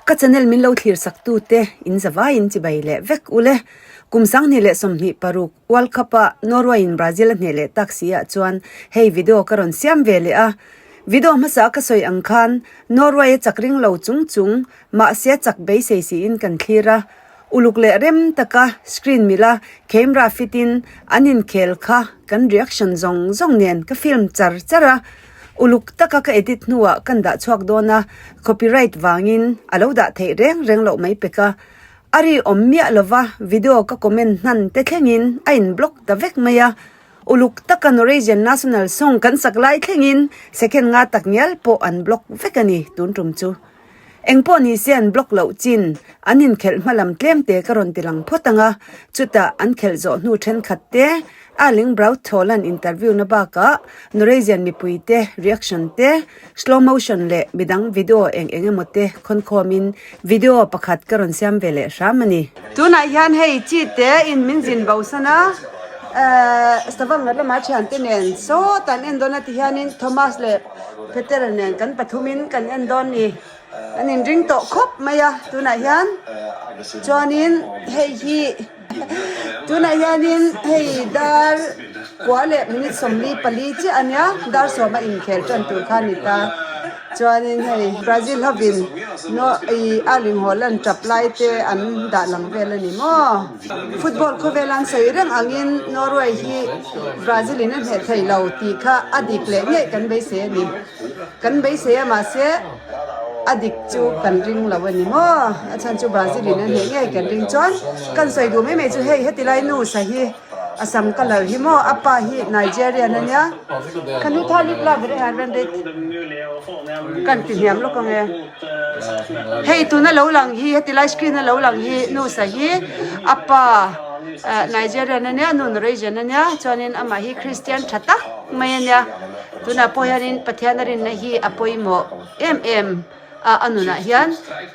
Ka channel min lo thlir sak tu te in zavai in chibai leh vek ule. Kum 2026 World Cup ah Norway in Brazil a hneh leh tak si ah chuan hei video ka rawn siam ve leh a. Video hmasa a ka sawi ang khan Norway a chak ring lo chung chung mahse a chak beisei siin kan thlir a. Uluk leh rem taka screen mila camera fit in an inkhel kha kan reaction zawng zawng nen ka film char char a, uluk taka ka edit hnuah kan dah chhuak dawn a, copyright vangin a lo dah theih reng reng loh mai pek a, a ri awm miah lova video ka comment hnan te thlengin a in block ta vek mai a, uluk taka Norwegian national song kan sak lai thlengin second nga tak ngial pawh an block vek a ni tun tum chu. Engpawh ni se an block loh chin, an inkhelh hma lam tlem te ka rawn ti lang phawt ang a, chutah an khelh zawh hnu thenkhat te, Erling Braut Haaland interview na bakah Norwegian mipui te reaction te, slow motion leh midang video eng eng emaw te khawnkhawmin video pakhat ka rawn siam ve leh hram a ni. Tunah hian hei chi te in min zin bo san a, Stavanger lama thiante nen sawtah an en dawn a ti hianin Thomas leh Peter nen kan pathumin kan en dawn ni. An inring tawh khawp mai a tunah hian chuanin hei hi tunah hianin hei dar kua leh minute 44 chiah a nia dar sawma inkhel tan tur kha a ni ta chuanin hei Brazil hovin ih Erling Haaland tap lai te an dah lang vel a ni maw. Football khawvel an sawi reng angin Norway hi Brazil in a hneh thei lo tih kha a dik leh ngei kan beisei a ni. Kan beisei a mahse a dik chu kan ring lo a ni maw? A chhan chu Brazil in a hneh ngei kan ring chuan kan sawi duh mai mai chu hei heti lai nu sa hi a sam colour hi maw a pa hi Nigerian a nia. Kan nu tha lip la ber e han rate kan ti hniam lawk ang e. Hei tuna lo lang hi heti lai screen a lo lang hi nu sa hi a pa Nigerian a nia nu Norwegian a nia chuanin amah hi Christian tha tak mai a nia tunah pawh hianin Pathian a rinna hi a pawimawh em em a a nunah hian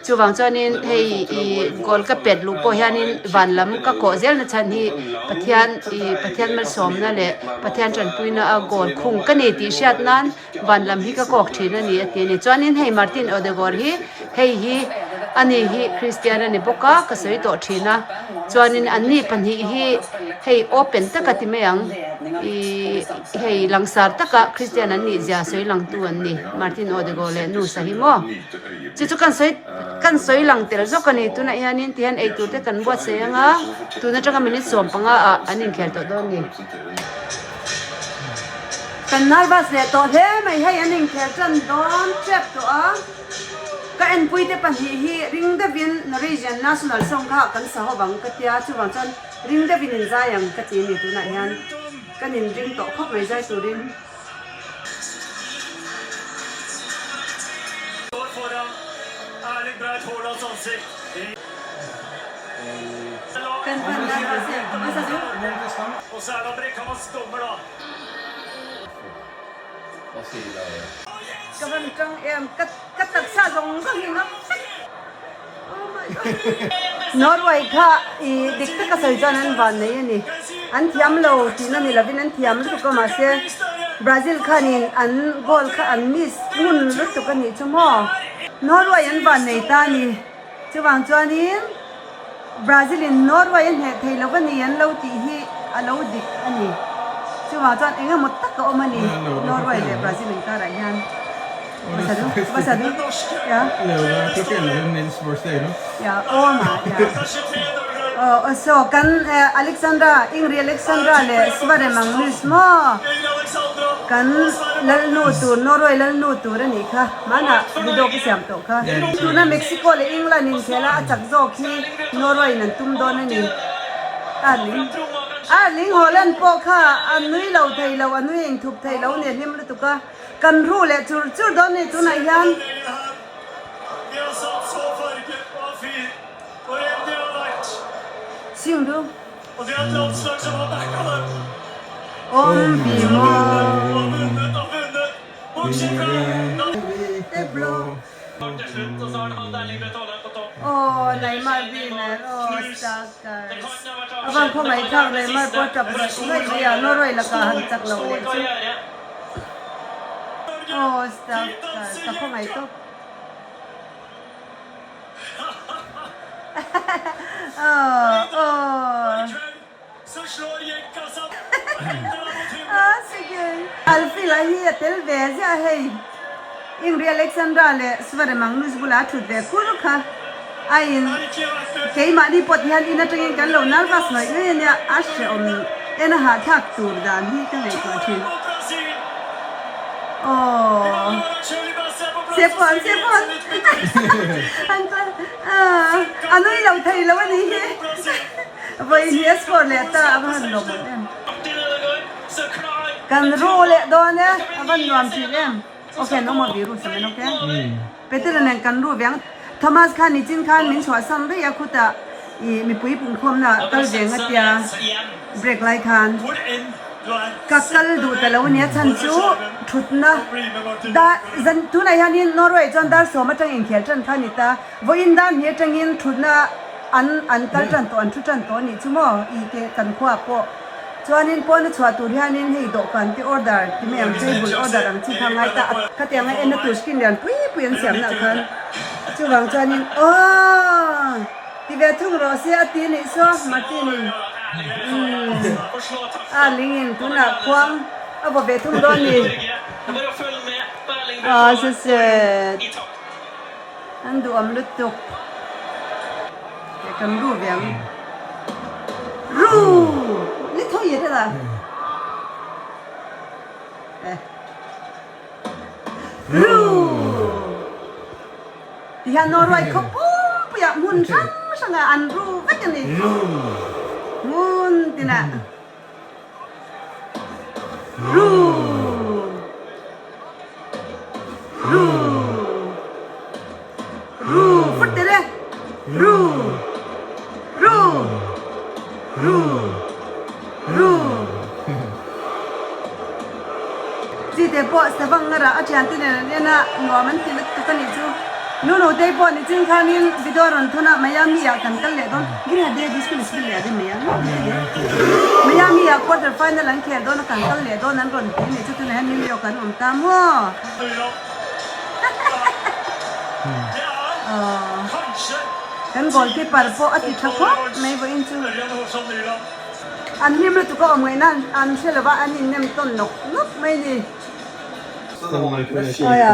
chuvang chuanin hei ih goal ka pet luh pawh hianin van lam ka kawh zel na chhan hi Pathian ih Pathian malsawmna leh Pathian tanpuina a goal khung ka ni tih hriat nan. Van lam hi ka kawk thin a ni a ti a ni. Chuanin hei Martin Odegaard hi hei hi ani hi Christian a ni bawk a, ka sawi tawh thin a. Chuanin anni pahnih hi hei open taka ti mai ang ih hei langsar taka Christian an nih zia sawi langtu an ni Martin Odegaard leh nu Sahi maw. Chu chu kan sawi kan sawi lang tel zawk a ni. Tunah hianin tihian eitur te kan buatsaih ang a, tun atanga minute 15 ah an inkhel tawh dawn a ni. Kan nervous leh tawh hle mai hei an inkhel tan dawn tep tawh a, ka enpui te pahnih hi ring deuhin Norwegian national song kha kan sa ho vang ka tia chuvang chuan ring deuhin in zai ang ka ti a ni tunah hian kan in ring tawh khawp mai zai turin. Kan hman nervous em hmasa chu. Ka van tang em ka ka taksa zawng zawng hi ngam vek oh my god. Norway kha i dik taka sawi chuan an van nei a ni an thiam lo tihna ni lovin an thiam lutuk a mahse Brazil khanin an goal kha an miss ngun lutuk a nih chu maw Norway an van nei ta a ni chuvang chuanin Brazil in Norway a hneh thei lo a ni an lo tih hi a lo dik a ni. Chuvang chuan eng emaw tak a awm a ni Norway leh Brazil inkarah hian. Vasadu, Vasadu, ya. Ya, awm a, ya. Oh, so kan Alexandra, Ingrid Alexandra leh Sverre Magnus maw kan lalnu tur, Norway lalnu tur a nih kha. Hmanah video ka siam tawh kha. Tuna Mexico leh England inkhel a a chak zawk hi Norway in an tum dawn a ni. Erling Erling Haaland pawh kha a nui lo thei lo, a nui a inthup thei lo nia hlim lutuk a. Kan ru leh chur chur dawn a ni tunah hian. Singdu. Awm vi maw. Aw Neymar winner aw stakkars a van khawngaih thlak Neymar pawh tap zawih zawih mai a Norway lakah han chak loh leh chu aw stakkars ka khawngaih tawp. Aw aw. Alfie lah hi a tel ve ziah a hei. Ingrid Alexandra leh Sverre Magnus bulah a thut ve kur kha a in keimahni pawt hian in atangin kan lo nervous ngawih ngawih a nia, a hrehawm en a hahthlak tur dan hi ka ngaihtuah thin. Aww. Sepawn sepawn an a nui lo thei lo a nih hi. Vawi hi a score leh ta a va han lawm awm em. Kan ru leh dawn e, a van nuam thin em. Ok an awm a virus ang en ok. Peter nen kan ru ve ang. Thomas khan nichin khan min chhuahsan daih a khutah ih mipui pungkhawmna ah kal ve ang a tia break lai khan ka kal duh ta lo ania chhan chu thutna dar zan tunah hianin Norway chuan dar sawm atang inkhel tan kha a ni ta. Vawiin dan hi atangin thutna an an kal tan tawh an thu tan tawh anih chu maw i te kan khuaah pawh chuanin pawn a chhuah tur hianin hei dawhkan te order ti mai ang table order ang chi kha ngai ta a khatiang a en a tur screen lian pui pui an siamna ah khan chuvang chuanin aww ti ve thung rawh se a ti anih saw Martin in umm a lingin tunah khuang a vaw ve thung dawn ni aw sasep. An duhawm lutuk. Kan ru ve ang. Ru! Ni tho i rela. Eh. Ru! Ti hian Norway khaw pumpuiah hmun hrang hrangah an ru vek a ni. Hmun tinah. Ru! Ru! Ru! Phut teh le! Ru! Ru! Ru! Ru! Chi te pawh savang a rah a thiante nen an en a, nuam an ti lutuk a nih chu. Nu Notei pawh nichin khanin video rawn thawn a, Miami ah kan kal leh dawn. Gina de disco ni spil leh a rim mai a, Miami ah quarter final an khel dawn a kan kal leh dawn an rawn ti nih chu tunah hian New York an awm ta maw? Kan goalkeeper pawh a ti tha khawp mai vawiin chu. An hlim lutuk a awm ngaihna an hre lova an innem tawn nawk nawk mai ni. Aia,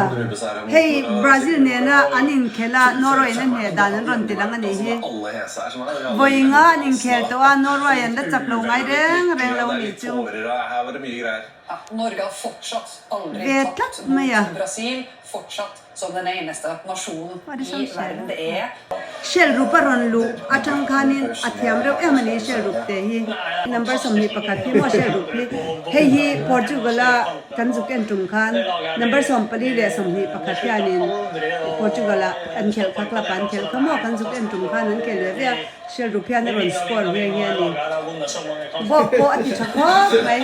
hei Brazil nena an inkhel a, Norway in a hneh dan an rawn ti lang a nih hi. Vawi nga an inkhel tawh a, Norway an la chak lo ngai reng reng lo a nih chu. Ve tlat mai a. Shell rup a rawn luh atang khanin a thiam reuh em a ni Shell rup te hi. Number 21 hi maw Shell rup hi. Hei hi Portugal a kan zuk en tum khan number 44 21 hianin Portugal a an khelh kha club ah an khelh kha maw kan zuk en tum khan an khel ve ve a. Shell rup hian a rawn score nghe nghe a ni. Bawk pawh a ti tha khawp mai.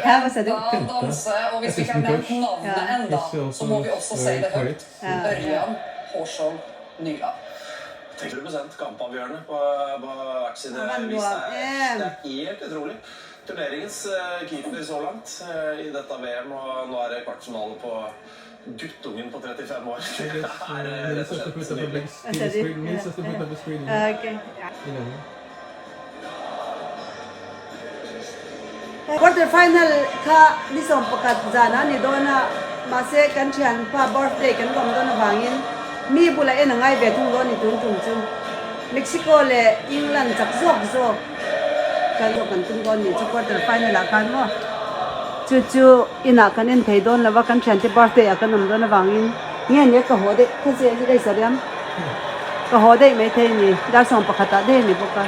A van nuam em. Guttungen på 35 år. Det er rett og slett nydelig. Quarter final kha ni 11 zan a ni dawn a, mahse kan thianpa birthday kan lawm dawn avangin mi bulah en a ngai ve thung dawn ni tun tum chu. Mexico leh England chak zawk zawk kan kan tum dawn ni chu quarter final ah khan maw. Chu chu inah kan en thei dawn lo va, kan thiante birthday ah kan awm dawn avangin nge nia ka haw daih kha che daih sariam ka haw daih mai thei a ni dar 11 ah daih a ni bawk a.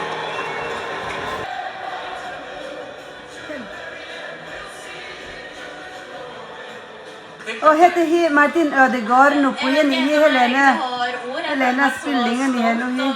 Aw heti hi Martin Ødegaard nupui a nih hi Helena Helena Spilling a ni henu hi.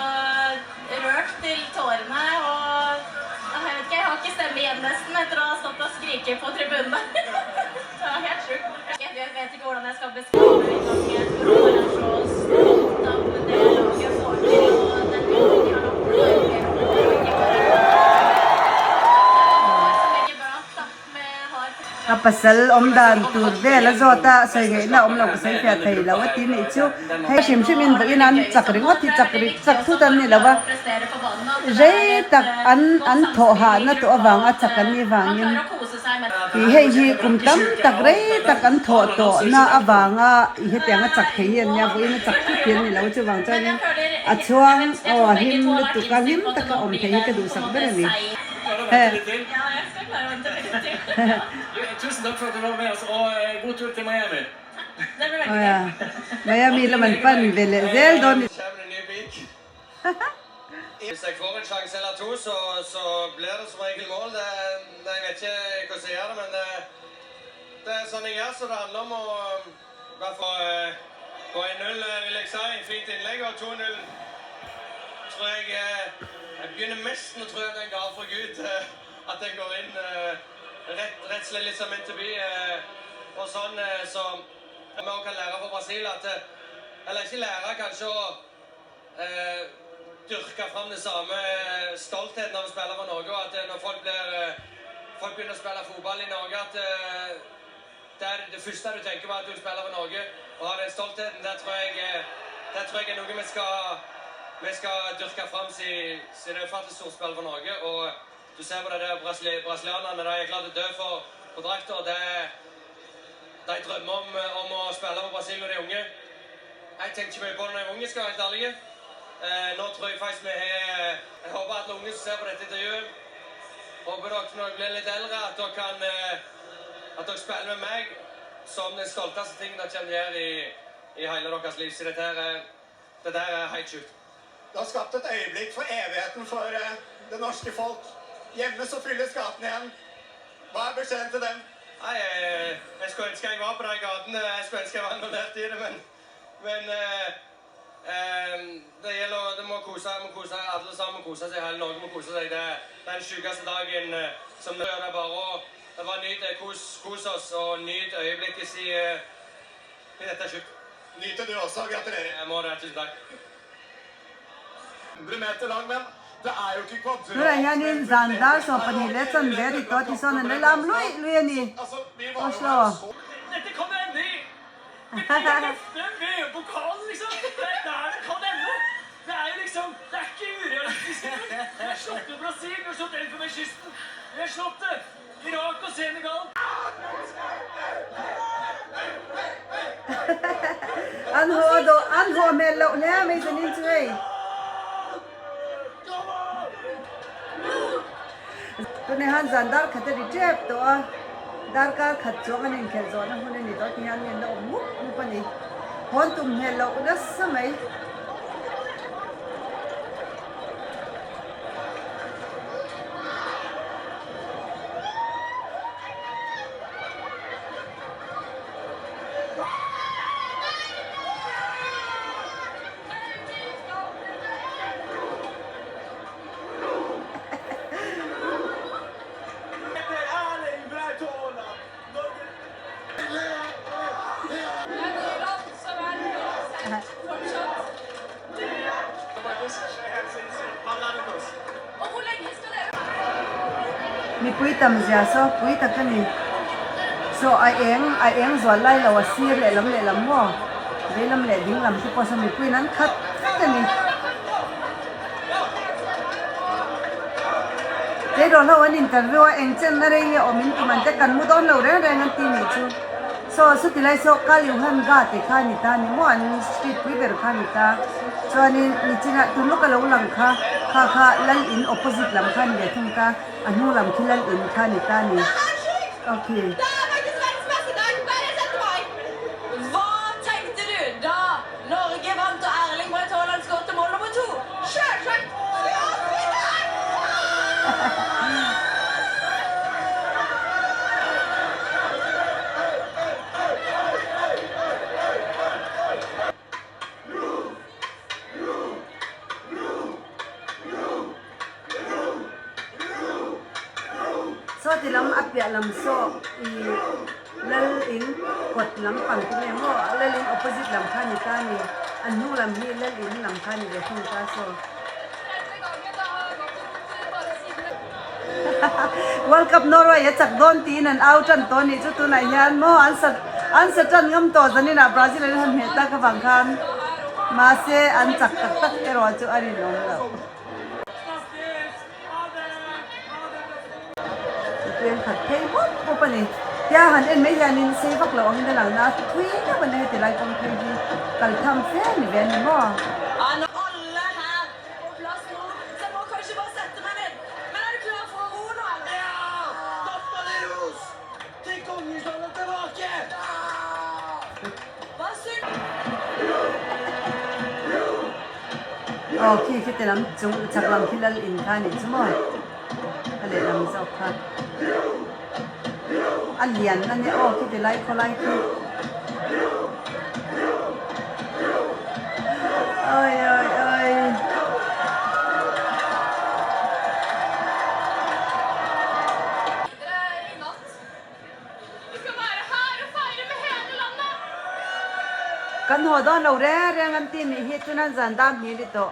pasal awm dan tur vel a zawt a, sawi ngaihna awm lo ka sawi fiah thei lo a ti nih chu. Hei hrim hrim in vawiin an chak ringawt hi chak ri chak thut an ni lo va, rei tak an an thawh hahna tawh avanga chak an nih vangin ih hei hi kum tam tak rei tak an thawh tawhna avanga ih hetianga chak thei hi an nia, vawiin a chak thut hi an ni lo a chuvang chuanin a chhuang aw a hlim lutuk a hlim taka awm thei hi ka duhsak ber a ni. Miami lam an pan ve leh zel dawn ni. Dyrka fram det samme stoltheten av å spille for Norge, og at når folk blir folk begynner å spille fotball i Norge, at det er det første du tenker på at du vil spille for Norge og ha den stoltheten. Det tror jeg det tror jeg er noe vi skal vi skal dyrke fram si si det er ufattelig stort spill for Norge. Og du ser på det der brasilianerne, de er klare til å dø for for drakta. Det de drømmer om om å spille for Brasil når de er unge. Jeg tenkte ikke mye på det når jeg var unge, skal jeg være helt ærlig. Nå tror jeg faktisk vi har Jeg håper alle unge som ser på dette intervjuet, håper dere når dere blir litt eldre, at dere kan At dere spiller med meg som den stolteste tingen dere kommer til å gjøre i i hele deres liv. Så dette her er Det der er helt sjukt. Du har skapt et øyeblikk for evigheten for det norske folk. Hjemme så fylles gatene igjen. Hva er beskjeden til dem? Nei, jeg skulle ønske jeg var på de gatene. Jeg skulle ønske jeg var involvert i det, men men det gjelder å Det må kose må kose alle sammen må kose seg. Hele Norge må kose seg. Det er den sjukeste dagen som det er bare å det er bare nyt det. Kos kos oss og nyt øyeblikket, si dette er sjukt. Nyt det du også. Gratulerer. Jeg må det. Tusen takk. 100 meter lang, men det er jo ikke Tunah hianin zan dar 12 leh chanve a ri tawh tih sawn an la lam luih luih a ni. Oslo. An haw dawh an haw hmel loh hle mai zanin chu hei. Tunah hian zan dar khat a ri tep tawh a, darkar khat chuang an inkhelh zawhna hun a ni tawh ti hian mi an la awm mup mup a ni. Hawn tum hmel loh nasa mai. Mipui tam zia saw pui tak a ni. Saw a eng a eng zual lai lo a sir lehlam lehlam maw veilam leh dinglam te pawh saw mipuiin an khat vek a ni. Tleirawl ho an interview a eng chen na rei nge awm in tum an te kan mu dawn lo reng reng an ti nih chu. Saw chuti lai saw Kaliuhan gate kha a ni ta ni maw an street pui ber kha a ni ta. Chuanin nichinah tun lawk a lo lang kha kha kha lal in opposite lam kha a ni ve thung ta a hnung lam khi lal in kha a ni ta a ni. Okay. Saw ti lam a piah lam saw ih lal in kawt lam pang te nge maw lal in opposite lam kha a ni ta a ni a hnung lam hi lal in lam kha a ni ve thung ta saw. World Cup Norway a chak dawn tiin an au tan tawh a nih chu tunah hian maw an sa an sa tan ngam tawh zanin ah Brazil an han hmeh tak avang khan mahse an chak tak tak erawh chu a rinawm loh. Tui khat phei mup mup a ni. Tia han en mai hianin sei vak loh angin a lang na thui deuh a ni heti lai kawng phei hi kal tham fe a ni ve a ni maw? Aw khi khi te lam chung chak lam khi lal in kha nih chu maw a lehlam zawk kha a lian a nia aw khi ti lai khawlai khi oi oi oi. Kan haw dawn lo reng reng an ti nih hi chuan zan dam hmel i tawh.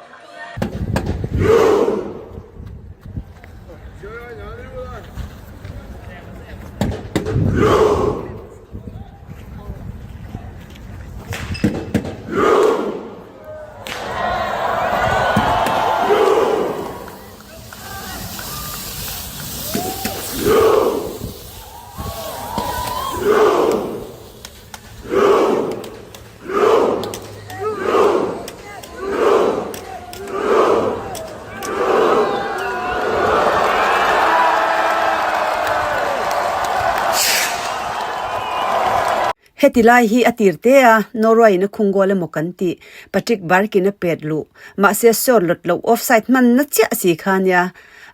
Heti lai hi a tir te a, Norway in a khung goal emaw kan tih, Patrick Barkin a pet luh, mahse sawr lawt loh offside hman na chiah si kha nia.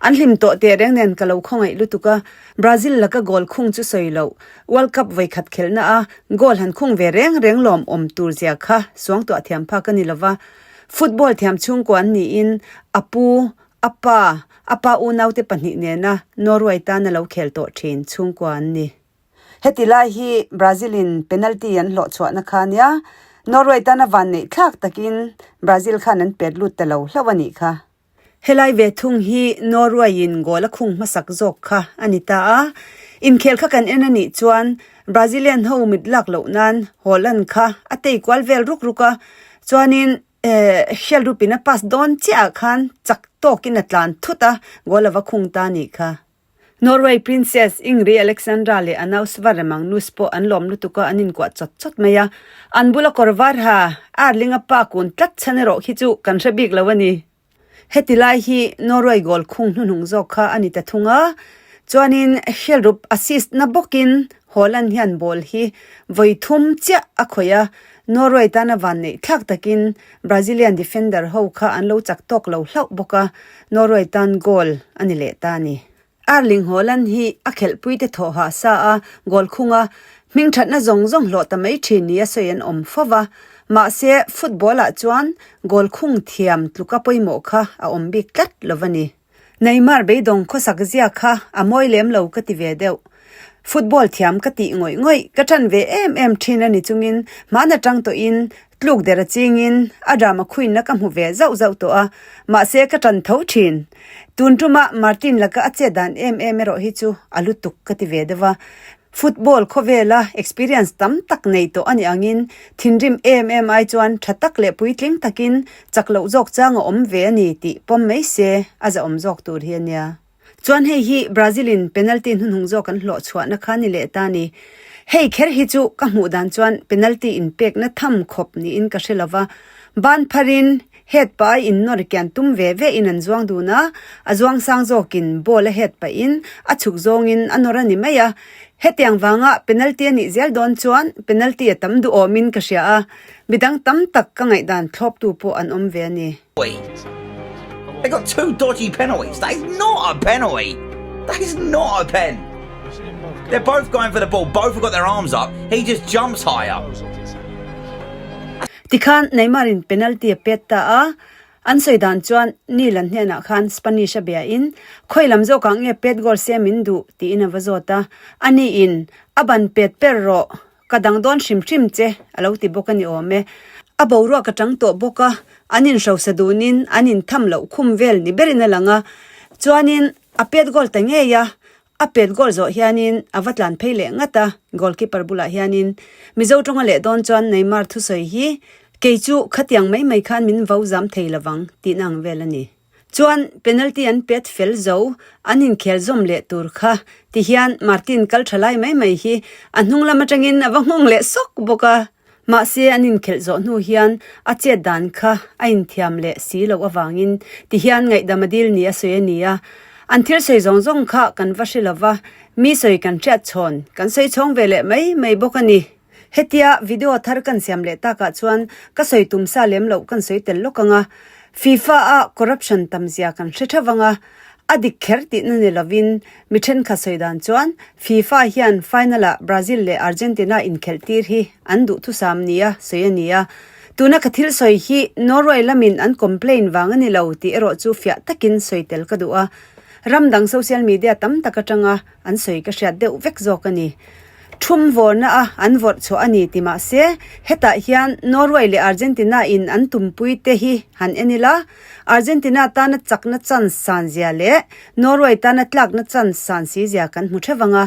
An hlim tawh teh reng nen ka lo khawngaih lutuk a, Brazil laka goal khung chu sawi loh, World Cup vawikhat khelhna a goal han khung ve reng reng lawm awm tur zia kha suangtuah thiam phak a ni lova. Football thiam chhungkua an niin a pu, a pa, a pa unaute pahnih nena Norway tan a lo khel tawh thin chhungkua an ni. Heti lai hi Brazil in penalty an hlawh chhuahna kha nia, Norway tana van neih thlak takin Brazil khan an pet lut ta lo hlauh a nih kha. Helai ve thung hi Norway in goal a khung hmasak zawk kha a ni ta a, inkhel kha kan en a nih chuan Brazilian ho mit lak loh nan Haaland kha a tei kual vel ruk ruk a, chuanin Hrialrup in a pass dawn chiah ah khan chak tawkin a tlan thut a, goal a va khung ta a nih kha. Norway Princess Ingrid Alexandra leh a nau Sverre Magnus pawh an lawm lutuk a, an inkuah chawt chawt mai a. An bula kawr var ha, Erling-a pa kun tlat chhan erawh khi chu kan hre bik lo a ni. Heti lai hi Norway goal khung hnuhnung zawk kha a ni ta thung a, chuanin Hjelrup assist na bawkin Haaland hian ball hi vawi thum chiah a khawih a, Norway tana van neih thlak takin Brazilian defender ho kha an lo chak tawk lo hlauh bawk a, Norway tan goal a ni leh ta a ni. Erling Haaland hi a khelhpuite thawh hah sa a, goal khung a, hming thatna zawng zawng hlawh ta mai thin ni a sawi an awm fo va. Mahse, football ah chuan goal khung thiam tluka pawimawh kha a awm bik tlat lo va ni. Neymar beidawng khawsak zia kha a mawi lem lo ka ti ve deuh. Football thiam ka tih ngawih ngawih ka ṭan ve em em ṭhin a ni chungin hmaan aṭang tawhin tluk der a chingin a drama khuinna ka hmu ve zauh zauh tawh a, mahse ka ṭan tho ṭhin. Tun ṭuma Martin laka a chet dan em em erawh hi chu a lutuk ka ti ve deuh a. Football khawvela experience tam tak nei tawh a nih angin thinrim em em ai chuan tha tak leh puitling takin chak loh zawk chang a awm ve a ni tih pawm mai se a zahawm zawk tur hi a nia. Chuan hei hi Brazil in penalty hnuhnung zawk an hlawh chhuahna kha ni leh ta ni. Hei kher hi chu ka hmuh dan chuan penalty inpekna tham khawp niin ka hre lova, ban pharin Head pah a in nawr kian tum ve ve in an zuang dun a, a zuang sang zawkin ball a head pah in a chhuk zawngin a nawr a ni mai a. Hetiang vanga penalty a nih zel dawn chuan penalty a tam duhawm in ka hria a, midang tam tak ka ngaihdan thlawptu pawh an awm ve a ni. They got two dodgy penalties. That is not a penalty. That is not a pen. They're both going for the ball. Both have got their arms up. He just jumps higher. Tikhan Neymar in penalty a pet ta a, an sawi dan chuan Neil an hnenah khan Spanish a bia in, Khawi lam zawkah nge pet goal se min duh? tiin a va zawt a, ani in, A ban pet per rawh, ka dang dawn hrim hrim che a lo ti bawk a ni awm e. A boruak a tang tawh bawk a, an inhrosa dunin an intham loh khum vel ni berin a lang a, chuanin. A pet goal ta ngei a, a pet goal zawh hianin a va tlan phei leh ngat a, goalkeeper bulah hianin Mizo tawnga leh dawn chuan Neymar thusawi hi kei chu khatiang mai mai khan min vo zam thei lovang tihna ang vel a ni. Chuan penalty an pet fel zo, an inkhel zawm leh tur kha ti hian Martin kal tha lai mai mai hi a hnung lam atangin a va nghawng leh sawk bawk a. Mahse an inkhelh zawh hnu hian a chet dan kha a inthiam leh si loh avangin ti hian ngaihdam a dil ni a sawi a ni a. An thil sawi zawng zawng kha kan va hre lova, mi sawi kan hriat chhawn kan sawi chhawng ve leh mai mai bawk a ni. Hetia video thar kan siam leh takah chuan ka sawi tum sa lem loh kan sawi tel lawk ang a, FIFA a corruption tam zia kan hre theuh ang a, a dik kher tihna ni lovin mi thenkhat sawi dan chuan FIFA hian final ah Brazil leh Argentina inkhelh tir hi an duhthusam nia sawi a ni a, tuna ka thil sawi hi Norway lamin an complain vang a ni lo tih erawh chu fiah takin sawi tel ka duh a, ram dang social media tam tak atanga an sawi ka hriat deuh vek zawk a ni. Thum vawrna a an vawrh chhuah a ni ti mah se, hetah hian Norway leh Argentina in an tumpui te hi han en ila, Argentina tana chakna chance san zia leh Norway tana tlakna chance san si zia kan hmu theuh ang a.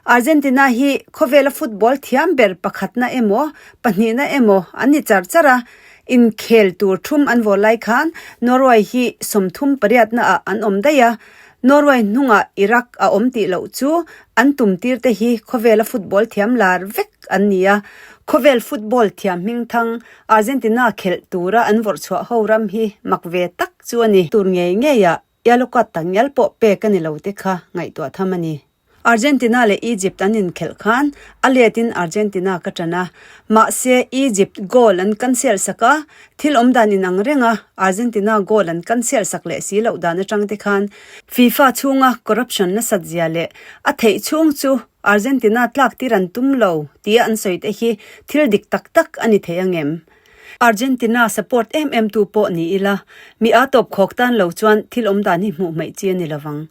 Argentina hi khawvela football thiam ber pakhatna emaw pahnihna emaw an ni char char a, inkhel tur thum an vawr lai khan Norway hi 30 pariatna ah an awm daih a, Norway hnungah Iraq a awm tih loh chu an tum tir te hi khawvela football thiam lar vek an ni a, khawvel football thiam hmingthang Argentina khelh tura an vawrh chhuah ho ram hi mak ve tak chu a ni. Tur ngei ngeiah yellow card tak ngial pawh pek a ni lo te kha ngaihtuah tham a ni. Argentina leh Egypt an inkhelh khan a letin Argentina ka ṭan a, mahse Egypt goal an cancel sak a, thil awm dan inang reng a, Argentina goal an cancel sak leh si loh dan aṭang te khan FIFA chhunga corruption nasat zia leh a theih chhung chu Argentina tlak tir an tum lo tia an sawi te hi thil dik tak tak a ni thei angem? Argentina support em em tu pawh ni ila, mi a tawp khawk tan lo chuan thil awm dan hi hmuh hmaih chi a ni lovang.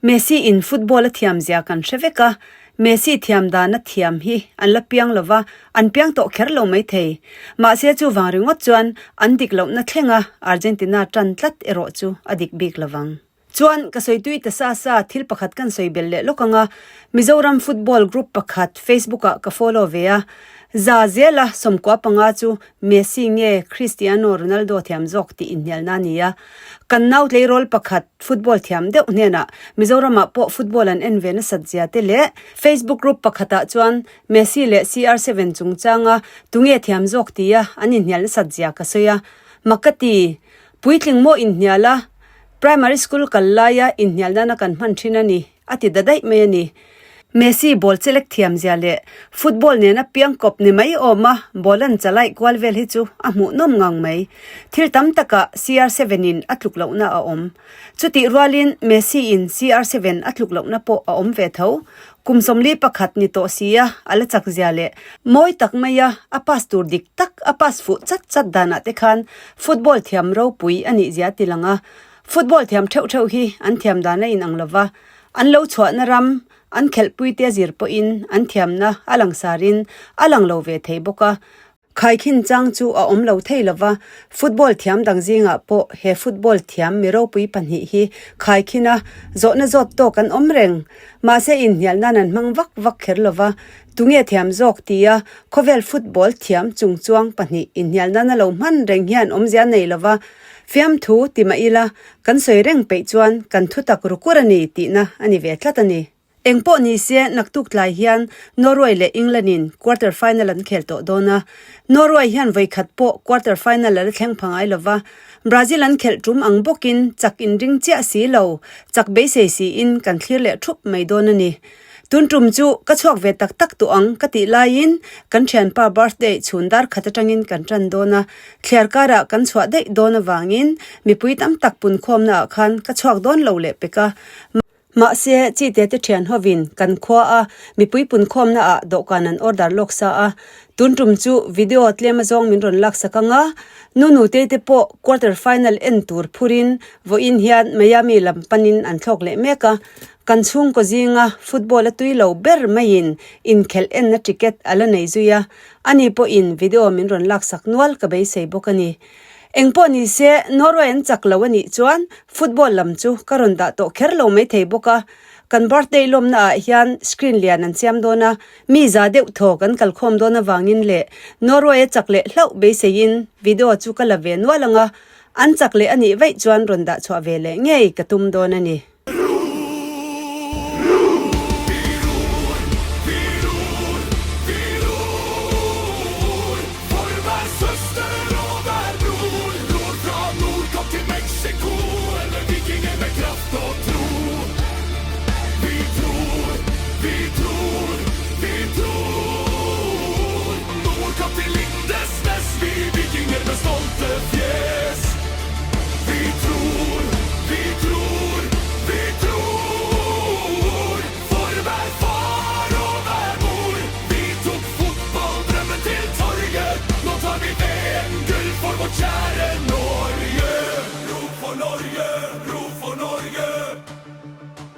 Messi in football a thiam zia kan hre vek a, Messi thiam dan a thiam hi an la piang lo va, an piang tawh kher lo mai thei. Mahse chuvang ringawt chuan an dik lohna thleng a Argentina tan tlat erawh chu a dik bik lovang. Chuan ka sawi tui ta sa sa thil pakhat kan sawi belh leh lawk ang a, Mizoram football group pakhat Facebook ah ka follow ve a, za zela 15 chu Messi nge Cristiano Ronaldo thiam zawk tih inhnialna a ni a. Kan nau tleirawl pakhat football thiam deuh hnenah Mizoramah pawh football an en ve nasat zia te leh Facebook group pakhatah chuan Messi leh CR7 chungchanga tunge thiam zawk tia an inhnial nasat zia ka sawi a. Mak ka ti. Puitling maw inhnial a? Primary school kal laia inhnial nana kan hman thin a ni. A ti da daih mai a ni. Messi ball chelek thiam zia leh football nena piang kawp ni mai awm a ball an chalaih kual vel hi chu a hmuhnawm ngang mai. Thil tam takah CR7 in a tluk lohna a awm. Chutih rualin Messi in CR7 a tluk lohna pawh a awm ve tho. Kum 41 ni tawh sia a la chak zia leh mawi tak maia a pass tur dik tak a pass fuh chat chat danah te khan football thiam ropui a nih zia ti lang a. Football thiam theuh theuh hi an thiam dan a inang lova, an lo chhuahna ram, an khelhpuite a zir pawhin an thiamna a langsarin a lang lo ve thei bawk a. Khaikhin chang chu a awm lo thei lova, football thiam dang zingah pawh he football thiam mi ropui pahnih hi khaikhin a, zawhna zawt tawk an awm reng. Mahse inhnial nan an hmang vak vak kher lova, tunge thiam zawk tia khawvel football thiam chungchuang pahnih inhnial nana lo hman reng hian awmzia nei lova, Fiamthu ti mah ila, kan sawi reng peih chuan kan thutak ru kur a ni tihna a ni ve tlat a ni. Eng pawh ni se, naktuk tlai hian Norway leh England in quarter final an khel tawh dawn a. Norway hian vawi khat pawh quarter final a la thleng pha ngai lova, Brazil an khelh tum ang bawkin chak inring chiah si lo, chak beisei siin kan thlir leh thup mai dawn a ni. Tun tum chu ka chhuak ve tak tak tawh ang ka tih laiin kan thianpa birthday chhun dar khat atangin kan tan dawn a, thliar karah kan chhuah daih dawn avangin mipui tam tak punkhawmna ah khan ka chhuak dawn lo leh pek a. Mahse, chite te thian hovin kan khua a mipui punkhawmna ah dawhkan an order lawk sa a, tun tum chu video tlem azawng min rawn laksak ang a, Nunute te pawh quarter final en tur phurin vawiin hian Miami lam panin an thlawk leh mek a. Kan chhungkaw zinga football a tui lo ber maiin inkhelh enna ticket a la nei zui a, ani pawhin video min rawn laksak nual ka beisei bawk a ni. Engpawh ni se, Norway an chak lo a nih chuan football lam chu ka rawn dah tawh kher lo maithei bawk a. Kan birthday lawmna ah hian screen lian an siam dawn a, mi za deuh thaw kan kalkhawm dawn avangin leh Norway a chak leh hlauh beiseiin video chu ka la ve nual ang a, an chak leh a nih vaih chuan rawn dah chhuah ve leh ngei ka tum dawn a ni.